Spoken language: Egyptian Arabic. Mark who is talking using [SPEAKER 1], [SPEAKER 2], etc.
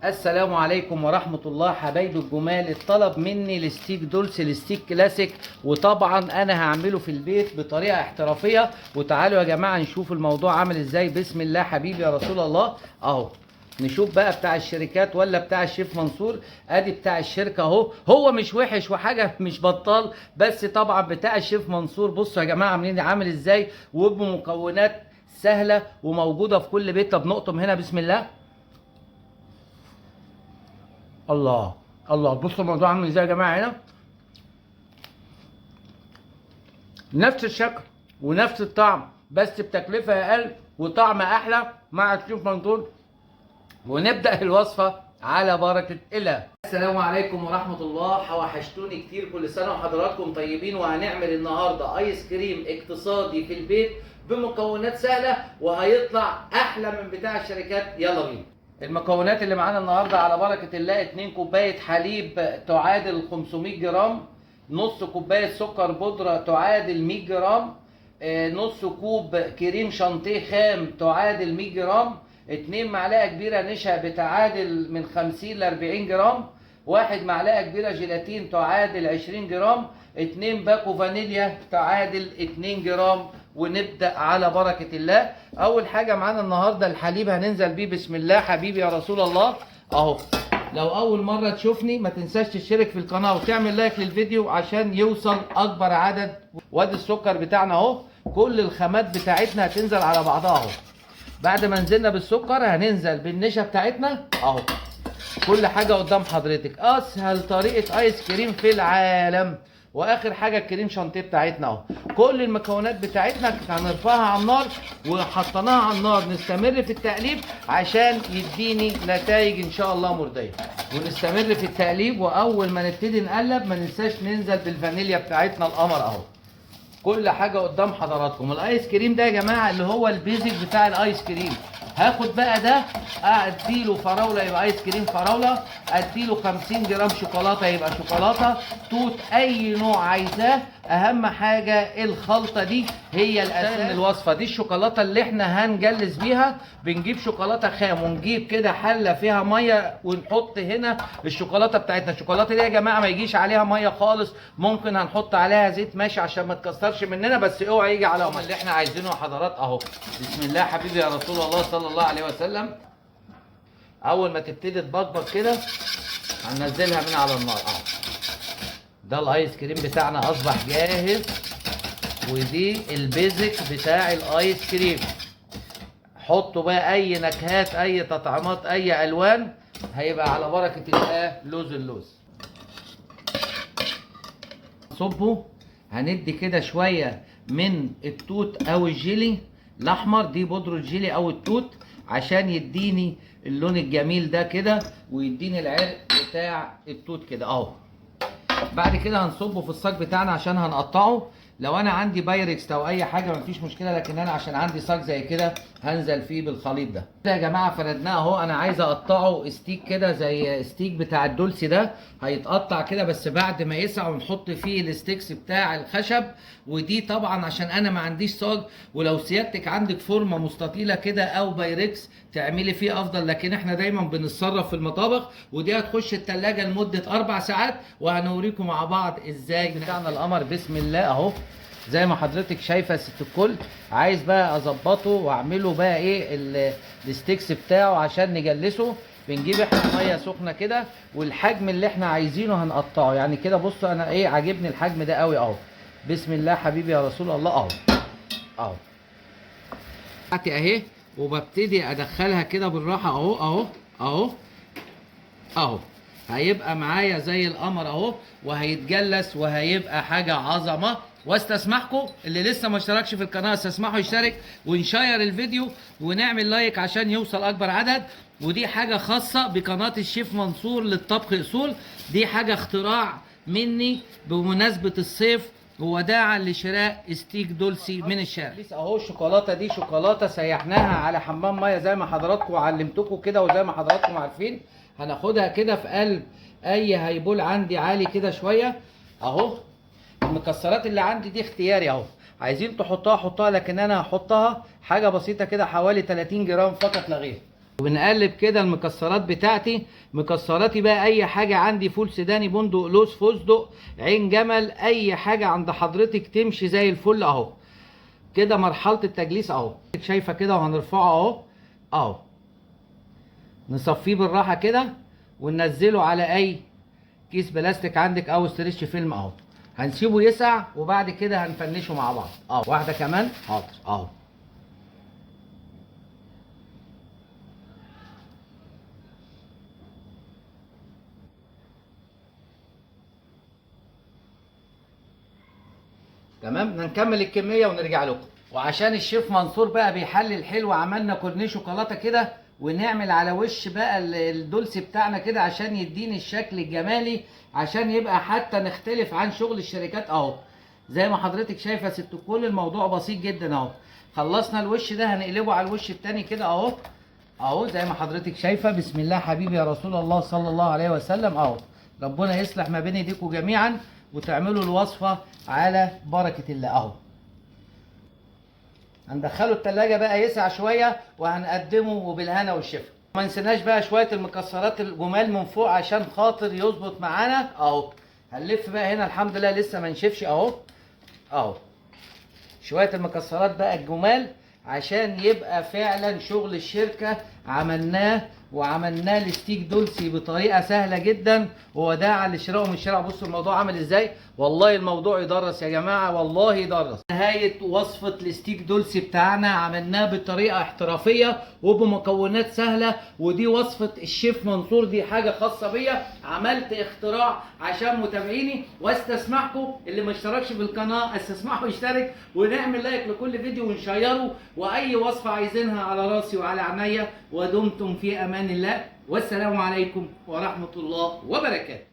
[SPEAKER 1] السلام عليكم ورحمة الله حبايبي الجمال. الطلب مني ال stick دولس، ال stick classic، وطبعا انا هعمله في البيت بطريقة احترافية. وتعالوا يا جماعة نشوف الموضوع عامل ازاي. بسم الله حبيبي يا رسول الله. اهو نشوف بقى بتاع الشركات ولا بتاع الشيف منصور. ادي بتاع الشركة اهو، هو مش وحش وحاجة مش بطال، بس طبعا بتاع الشيف منصور بصوا يا جماعة عاملين عامل ازاي، وبمكونات سهلة وموجودة في كل بيت. طب نقطم هنا بسم الله. الله الله، بصوا الموضوع عامل ازاي يا جماعة. هنا نفس الشكل ونفس الطعم، بس بتكلفه اقل وطعم احلى مع الشيف منصور. ونبدا الوصفة على بركة الله. السلام عليكم ورحمة الله، وحشتوني كتير، كل سنة وحضراتكم طيبين. وهنعمل النهارده ايس كريم اقتصادي في البيت بمكونات سهلة، وهيطلع احلى من بتاع الشركات. يلا بينا. المكونات اللي معانا النهارده على بركة الله: 2 كوباية حليب تعادل 500 جرام، نص كوباية سكر بودره تعادل 100 جرام، نص كوب كريم شانتيه خام تعادل 100 جرام، 2 معلقه كبيرة نشا بتعادل من 50 ل 40 جرام، 1 معلقه كبيرة جيلاتين تعادل 20 جرام، 2 باكو فانيليا تعادل 2 جرام. ونبدأ على بركة الله. أول حاجة معانا النهاردة الحليب، هننزل بيه بسم الله حبيبي يا رسول الله. أهو لو أول مرة تشوفني ما تنساش تشترك في القناة وتعمل like للفيديو عشان يوصل أكبر عدد. وادي السكر بتاعنا أهو، كل الخامات بتاعتنا هتنزل على بعضها أهو. بعد ما نزلنا بالسكر هننزل بالنشا بتاعتنا أهو. كل حاجة قدام حضرتك، أسهل طريقة آيس كريم في العالم. واخر حاجة الكريم شانتيه بتاعتنا اهو. كل المكونات بتاعتنا هنرفعها على النار، وحطيناها على النار نستمر في التقليب عشان يديني نتائج ان شاء الله مرضية. ونستمر في التقليب، واول ما نبتدي نقلب ما ننساش ننزل بالفانيليا بتاعتنا القمر اهو. كل حاجة قدام حضراتكم. الايس كريم ده يا جماعة اللي هو ال basic بتاع الايس كريم. هاخد بقى ده اديله فراوله يبقى ايس كريم فراوله، اديله 50 جرام شوكولاتة يبقى شوكولاتة، توت، اي نوع عايزاه. اهم حاجة الخلطة دي هي الاساس من الوصفة دي. الشوكولاتة اللي احنا هنجلس بيها، بنجيب شوكولاتة خام ونجيب كده حله فيها مية ونحط هنا الشوكولاتة بتاعتنا. الشوكولاتة دي يا جماعة ما يجيش عليها مية خالص، ممكن هنحط عليها زيت ماشي عشان ما تكسرش مننا، بس اوعى يجي على اللي احنا عايزينه يا حضرات اهو. بسم الله حبيبي يا رسول الله صلى الله عليه وسلم. اول ما تبتدي تبقبق كده هننزلها من على النار اهو. ده الايس كريم بتاعنا اصبح جاهز، ودي ال basic بتاع الايس كريم. حطوا بقى اي نكهات، اي تطعيمات، اي الوان، هيبقى على بركة الله لوز اللوز. صبه. هندي كده شوية من التوت او الجيلي الاحمر، دي بودره الجيلي او التوت عشان يديني اللون الجميل ده كده، ويديني العرق بتاع التوت كده اهو. بعد كده هنصبه في الصاج بتاعنا عشان هنقطعه. لو انا عندي بايركس او اي حاجة مفيش مشكلة، لكن انا عشان عندي صاج زي كده هنزل فيه بالخليط ده. كده يا جماعة فردناه اهو. انا عايز اقطعه stick كده زي stick بتاع الدولسي ده، هيتقطع كده بس بعد ما يسع، ونحط فيه ال sticks بتاع الخشب. ودي طبعا عشان انا ما عنديش صاج، ولو سيادتك عندك فورمه مستطيله كده او بايركس تعملي فيه افضل، لكن احنا دايما بنتصرف في المطابخ. ودي هتخش التلاجة لمدة 4 ساعات، وهنوريكم مع بعض ازاي بتاعنا القمر. بسم الله اهو، زي ما حضرتك شايفه يا ست الكل. عايز بقى اظبطه واعمله بقى ايه ال sticks بتاعه عشان نجلسه. بنجيب احنا مية سخنة كده، والحجم اللي احنا عايزينه هنقطعه يعني كده. بصوا انا ايه عاجبني الحجم ده قوي اهو. بسم الله حبيبي يا رسول الله اهو اهو بتاعتي اهي، وببتدي ادخلها كده بالراحة اهو اهو اهو اهو. هيبقى معايا زي القمر اهو، وهيتجلس وهيبقى حاجة عظمه. واستسمحكم اللي لسه ما اشتركش في القناة استسمحوا يشترك، ونشير الفيديو ونعمل like عشان يوصل اكبر عدد. ودي حاجة خاصة بقناه الشيف منصور للطبخ اصول، دي حاجة اختراع مني بمناسبة الصيف، ووداعا لشراء stick دولسي من الشارع. اهو الشوكولاتة دي شوكولاتة سيحناها على حمام مية زي ما حضراتكم علمتكم كده، وزي ما حضراتكم عارفين. هناخدها كده في قلب اي high ball عندي عالي كده شوية اهو. المكسرات اللي عندي دي اختياري اهو، عايزين تحطها حطها، لكن انا هحطها حاجة بسيطة كده حوالي 30 جرام فقط لا غير. وبنقلب كده المكسرات بتاعتي. مكسراتي بقى اي حاجة عندي، فول سوداني، بندق، لوز، فستق، عين جمل، اي حاجة عند حضرتك تمشي زي الفل اهو. كده مرحلة التجليس اهو، شايفه كده، وهنرفعه اهو اهو، نصفيه بالراحة كده وننزله على اي كيس بلاستيك عندك او stretch film اهو. هنسيبه يسع وبعد كده هنفنشه مع بعض اهو. واحدة كمان، حاضر اهو. تمام، نكمل الكمية ونرجع لكم. وعشان الشيف منصور بقى بيحلل الحلو، عملنا كورنيه شوكولاتة كده، ونعمل على وش بقى الدولسي بتاعنا كده عشان يديني الشكل الجمالي، عشان يبقى حتى نختلف عن شغل الشركات اهو. زي ما حضرتك شايفه يا ست الكل، الموضوع بسيط جدا اهو. خلصنا الوش ده، هنقلبه على الوش التاني كده اهو اهو، زي ما حضرتك شايفه. بسم الله حبيبي يا رسول الله صلى الله عليه وسلم اهو. ربنا يصلح ما بين ايديكم جميعا وتعملوا الوصفة على بركة الله اهو. هندخله التلاجة بقى يسع شوية وهنقدمه وبالهنا والشفا. ما ننسناش بقى شوية المكسرات الجمال من فوق عشان خاطر يظبط معانا اهو. هنلف بقى هنا، الحمد لله لسه ما نشفش اهو اهو. شوية المكسرات بقى الجمال عشان يبقى فعلا شغل الشركة عملناه، وعملناه الستيك دولسي بطريقة سهلة جدا، ووداعا للشراء ومن الشراء. بصوا الموضوع عامل ازاي، والله الموضوع يدرس يا جماعة، والله يدرس. نهاية وصفه الستيك دولسي بتاعنا عملناه بطريقة احترافية وبمكونات سهلة، ودي وصفه الشيف منصور، دي حاجة خاصة بيا، عملت اختراع عشان متابعيني. واستسمحكم اللي ما اشتركش في القناة استسمحوا يشترك، ونعمل like لكل فيديو ونشيره، واي وصفه عايزينها على راسي وعلى عينيا. ودمتم في امان الله، والسلام عليكم ورحمة الله وبركاته.